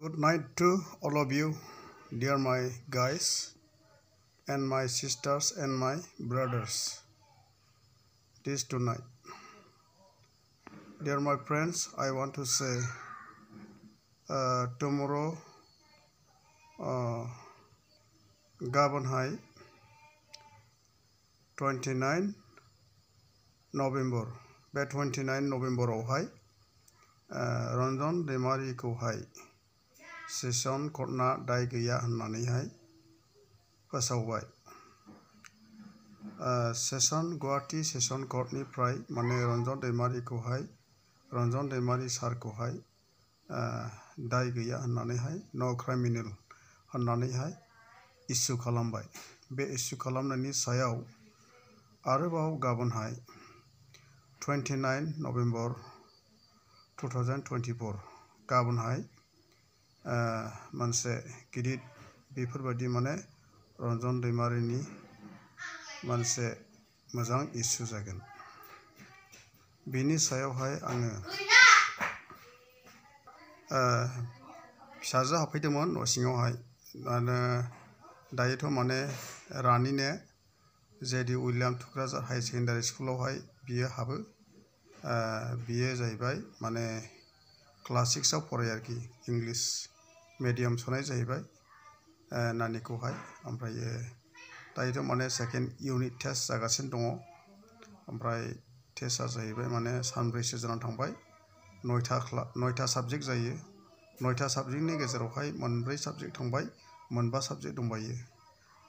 Good night to all of you, dear my guys and my sisters and my brothers. This tonight. Dear my friends, I want to say tomorrow Gabonhai 29 November. Be 29 November awhai Ranjan दैमारि खौहाय session कर्टना दाय गैया होननानैहाय फोसावबाय session Guwahati session कर्टनिफ्राय माने रन्जन दैमारिखौहाय रन्जन दैमारि सारखौहाय दाय गैया होननानैहाय न क्रिमिनेल होननानैहाय इस्यु खालामबाय बे इस्यु खालामनायनि सायाव आरोबाव गाबोनहाय 29 नभेम्बर 2024 गाबोनहाय मोनसे गिदिर बेफोरबायदि माने रन्जन दैमारिनि मोनसे मोजां इस्यु जागोन बेनि सायावहाय आङो फिसाजो हाबफैदोंमोन न' सिङावहाय आरो दायोथ' माने रानिनो जेडि उइलियाम थुक्राझार हाई सेकेन्डारि स्कुलावहाय बियो हाबो बियो जाहैबाय माने क्लास 6 आव फरायो आरोखि इंलिश मीडियम सोनाय जाहैबाय नानिखौहाय ओमफ्राय दायोथ' माने सेकेन्ड इउनिट टेस्ट जागासिनो दङ ओमफ्राय टेस्टआ जाहैबाय माने सानब्रैसो जानानै थांबाय 9टा साबजेक्ट जायो 9टा साबजेक्टनि गेजेरावहाय मोनब्रै साबजेक्ट थांबाय मोनबा साबजेक्ट दंबायो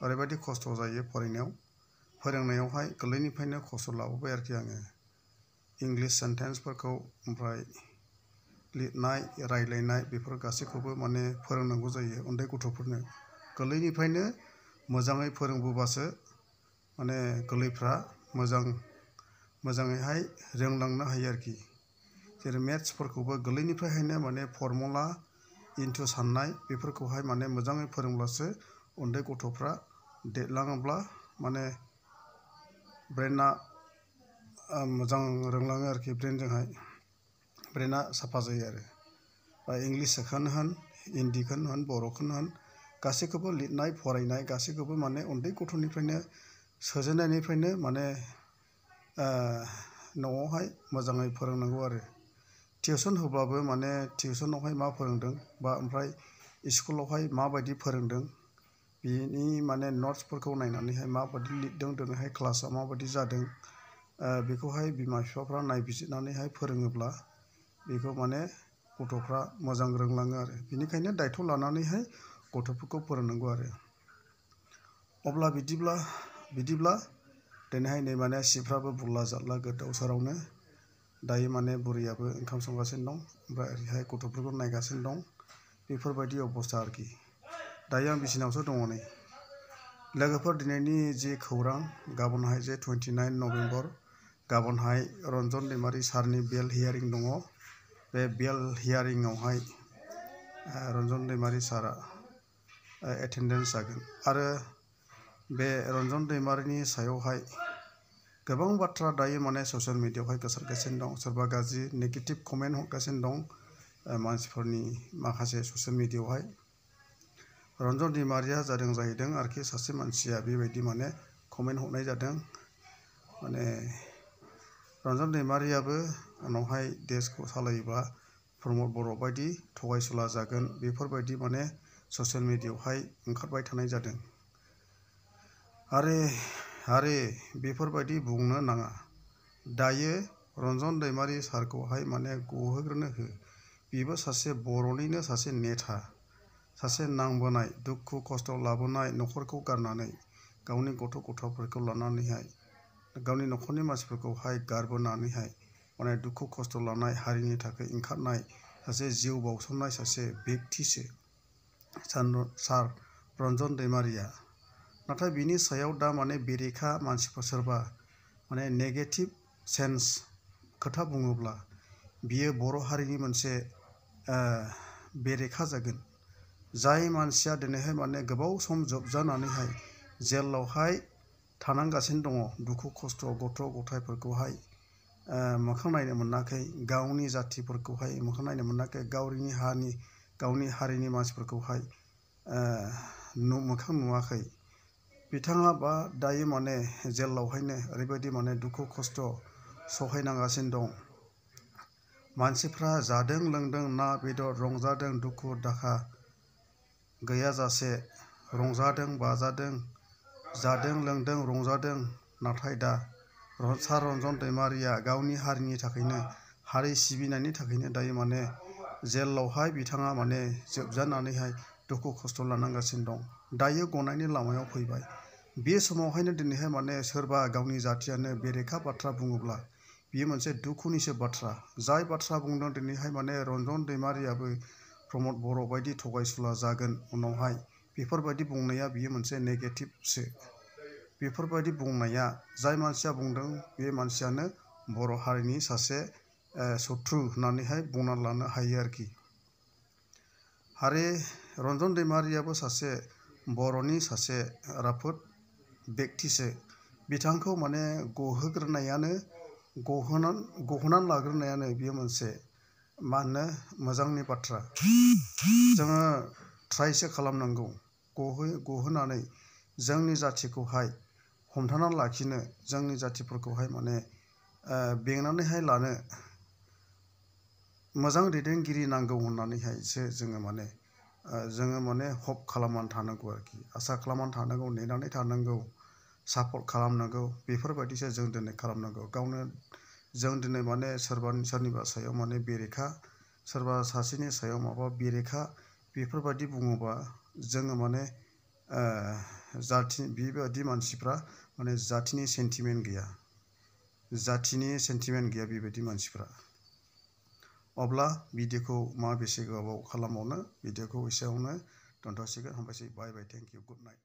ओरैबायदि खस्थ' जायो फरायनायाव फोरोंनायावहाय गोरलैनिफ्रायनो खस्थ' लाबोबाय आरोखि आङो इंलिश सेन्टेन्सफोरखौ ओमफ्राय लिरनाय रायलायनाय बेफोर गासैखौबो माने फोरोंनांगौ जायो उन्दै गथ'फोरनो गोरलैनिफ्रायनो मोजाङै फोरोंबोबासो माने गोरलैफ्रा मोजाङैहाय रोंलांनो हायो आरोखि जेरै मेथ्सफोरखौबो गोरलैनिफ्रायनो माने फर्मुला इनटु साननाय बेफोरखौहाय माने मोजाङै फोरोंब्लासो उन्दै गथ'फ्रा देरलाङोब्ला माने ब्रेना मोजां रोंलाङो आरोखि ब्रेनजोंहाय ब्रेना साफा जायो आरो बा इंलिसखौनो होन हिन्दीखौनो होन बर'खौनो होन गासैखौबो लिरनाय फरायनाय गासैखौबो माने उन्दै गथ'निफ्रायनो सोजेननायनिफ्रायनो माने न'आवहाय मोजाङै फोरोंनांगौ आरो टिउसन होब्लाबो माने टिउसनावहाय मा फोरोंदों बा ओमफ्राय स्कुलावहाय माबायदि फोरोंदों बिनि माने नट्सफोरखौ नायनानैहाय माबायदि लिरदों दिनैहाय क्लासआ माबायदि जादों बेखौहाय बिमा बिफाफ्रा नायबिजिरनानैहाय फोरोङोब्ला बेखौ माने गथ'फ्रा मोजां रोंलाङो आरो बेनिखायनो दायथ' लानानैहाय गथ'फोरखौ फोरोंनांगौ आरो अब्ला बिदिब्ला दिनैहाय नै माने सिफ्राबो बुरला जारला गोदाव सोरावनो दायो माने बुरैयाबो ओंखाम संगासिनो दं ओमफ्राय ओरैहाय गथ'फोरखौ नायगासिनो दं बेफोरबायदि अबस्था आरोखि दायो आं बिसिनायावसो दङ नै लोगोफोर दिनैनि जि खौरां गाबोनहाय जे 29 नभेम्बर गाबोनहाय रन्जन दैमारि सारनि बेल हियारिं दङ बे बेल हियारिंआवहाय रन्जन दैमारि सारा एटेन्डेन्स जागोन आरो बे रन्जन दैमारिनि सायावहाय गोबां बाथ्रा दायो माने ससियेल मिडियायावहाय गोसारगासिनो दं सोरबा गाज्रि नेगेटिभ कमेन्ट हरगासिनो दं मानसिफोरनि माखासे ससियेल मिडियायावहाय रन्जन दैमारिया जाहैदों आरोखि सासे मानसिया बेबायदि माने कमेन्ट हरनाय जादों माने रन्जन दैमारियाबो उनावहाय देशखौ सालायोबा प्रमद बर' बायदि थगायसुला जागोन बेफोरबायदि माने ससियेल मिडियायावहाय ओंखारबाय थानाय जादों आरो बेफोरबायदि बुंनो नाङा दायो रन्जन दैमारि सारखौहाय माने गहोग्रोनो हो बेबो सासे बर'निनो सासे नेता सासे नांबोनाय दुखु खस्थ' लाबोनाय न'खरखौ गारनानै गावनि गथ' गथायफोरखौ लानानैहाय गावनि न'खरनि मानसिफोरखौहाय गारबोनानैहाय माने दुखु खस्थ' लानाय हारिनि थाखाय ओंखारनाय सासे जिउ बाउसोमनाय सासे बेक्तिसो सार रन्जन दैमारिया नाथाय बिनि सायाव दा माने बेरेखा मानसिफोर सोरबा माने नेगेटिभ सेन्स खोथा बुङोब्ला बियो बर' हारिनि मोनसे बेरेखा जागोन जाय मानसिया दिनैहाय माने गोबाव सम जोबजानानैहाय जेलावहाय थानांगासिनो दङ दुखु खस्थ' गथ' गथायफोरखौहाय मोखां नायनो मोनाखै गावनि जाथिफोरखौहाय मोखां नायनो मोनाखै गावनि हानि गावनि हारिनि मानसिफोरखौहाय मोखां नुवाखै। बिथाङा दायो माने जेलावहायनो ओरैबायदि माने दुखु खस्थ' सहायनांगासिनो दं। मानसिफ्रा जादों लोंदों ना बेदर रंजादों दुखु दाहा गैयाजासे रंजादों बाजादों जादों लोंदों रंजादों। नाथाय दा सार रन्जन दैमारिया गावनि हारिनि थाखायनो हारि सिबिनायनि थाखायनो दायो माने जेलावहाय बिथाङा माने जोबजानानैहाय दुखु खस्थ' लानांगासिनो दं। दायो गनायनि लामायाव फैबाय। बे समावहायनो दिनैहाय माने सोरबा गावनि जाथियानो बेरेखा बाथ्रा बुङोब्ला बियो मोनसे दुखुनिसो बाथ्रा। जाय बाथ्रा बुंदों दिनैहाय माने रन्जन दैमारियाबो प्रमद बर' बायदि थगायसुला जागोन उनावहाय, बेफोरबायदि बुंनाया बियो मोनसे नेगेटिभसो। बेफोरबायदि बुंनाया जाय मानसिया बुंदों बे मानसियानो बर' हारिनि सासे सत्रु होननानैहाय बुंना लानो हायो आरोखि। रन्जन दैमारियाबो सासे बर'नि सासे राफोद बेक्तिसो। बिथांखौ माने गहोनानै लाग्रोनायानो बियो मोनसे मोजांनि बाथ्रा। जोङो ट्राइसो खालामनांगौ गहोनानै जोंनि जाथिखौहाय हमथानानै लाखिनो, जोंनि जाथिफोरखौहाय माने बेंनानैहाय लानो मोजां दैदेनगिरि नांगौ होननानैहायसो जोङो माने हप खालामनानै थानांगौ आरोखि। आसा खालामनानै थानांगौ, नेनानै थानांगौ, सापर्ट खालामनांगौ। बेफोरबायदिसो जों दिनै खालामनांगौ। जों दिनै माने सोरनिबा सायाव माने बेरेखा, सोरबा सासेनि सायाव माबा बेरेखा बेफोरबायदि बुङोबा जोङो माने बेबायदि मानसिफ्रा माने जातिनि सेन्टिमेन्ट गैया बेबायदि मानसिफ्रा। अब्ला भिडिअखौ बेसे गोबाव खालामबावनो, भिडिअखौ एसेयावनो दोनथ'सिगोन। हामबायसै। Bye bye. Thank you. Good night.